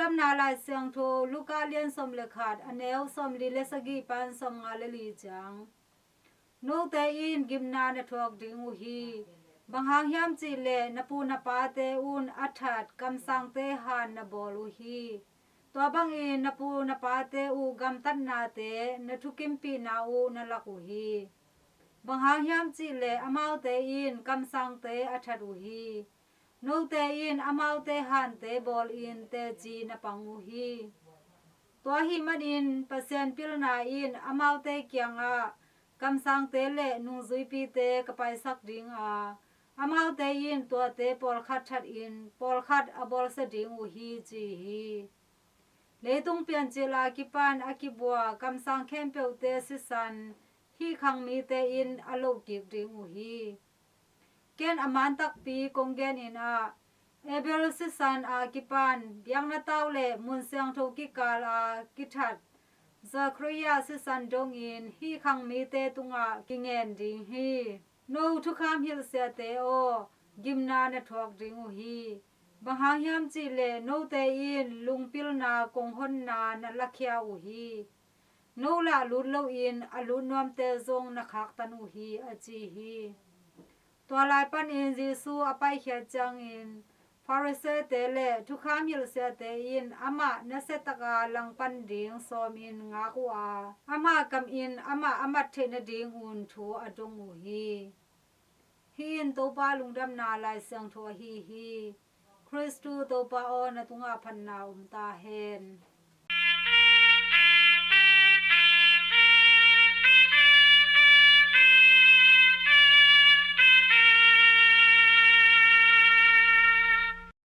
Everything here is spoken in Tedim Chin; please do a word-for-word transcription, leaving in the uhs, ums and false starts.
Lungdamna Lai Siangtho, Luka lian sawm le khat, a neu sawmli le sagih pan sawmnga le li ciang. Note in gimna na thuak ding uh hi. Bang hang hiam cih leh na pu na pate un a that kamsangte han na bawl uh hi. Tua bangin na pu na pate uh gamtatnate na thukimpihna uh na lak uh hi. Bang hang hiam cih leh amaute in kamsangte a that uh hi. Note in amaute hante bawlin teci na pang uh hi. Tua ahih manin Pasian pilna in amaute kiangah kamsangte le nungzuipite ka paisak ding a, amaute in tuate pawlkhat thatin pawlkhat a bawlsia ding uh hi, ci hi. Leitung piancil a kipan a kibua kamsang khempeuhte sisan hih khang mite in a loh kik ding uh hi. Ken a man takpi kong genin ah, Abel sisan a kipan biakna tau le mun siangtho kikal a kithat Zachariah sisan dongin hih khang mite tungah kingen ding hi. No thukham hilhsiate aw, gimna na thuak ding uh hi. Bang hang hiam cih leh note in lungpilna kong honna na lakhia uh hi. No lah lut loin a lut nuamte zong na khaktan uh hi, a ci hi. Tua lai panin Jesu a paikhiat ciangin Pharisee-te le thukham hilhsiate in amah nasiataka langpan ding sawmin ngak uh a, amah kamin amah a mat theih nadingun thu a dong uh hi. Hih in Topa lungdamna Lai Siangtho ahi hi. Khristu Topa aw, na tungah phatna om ta hen.